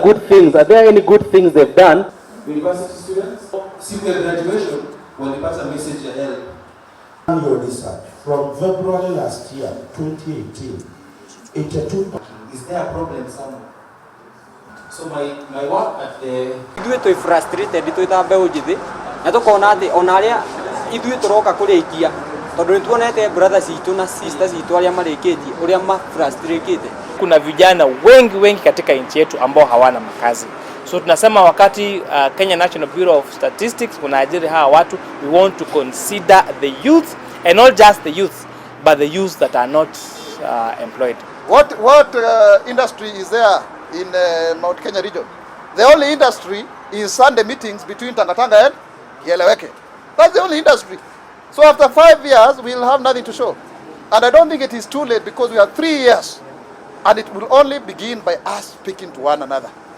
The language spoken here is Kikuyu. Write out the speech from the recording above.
good things? Are there any good things they've done? University students, siku ya graduation walipata message ya HELB. Your research from February last year, 2018, 82. Is there a problem somewhere? So my work at the Ithuĩ twĩ frustrated twĩ ta mbeũ njĩthĩ na tũkona atĩ ona arĩa ithuĩ tũroka kũrĩkia tondũ nĩ tuonete brother citũ na sister citũ arĩa marĩkĩtie ũrĩa ma frustrated. Kuna vijana wengi wengi katika nchi yetu ambao hawana makazi. So tunasema wakati Kenya National Bureau of Statistics kunaajiri hawa watu, we want to consider the youth, and not just the youth, but the youth that are not employed. What industry is there in Mount Kenya region? The only industry is Sunday meetings between Tangatanga and Kieleweke. That's the only industry. So after 5 years, we'll have nothing to show. And I don't think it is too late, because we have 3 years. And it will only begin by us speaking to one another.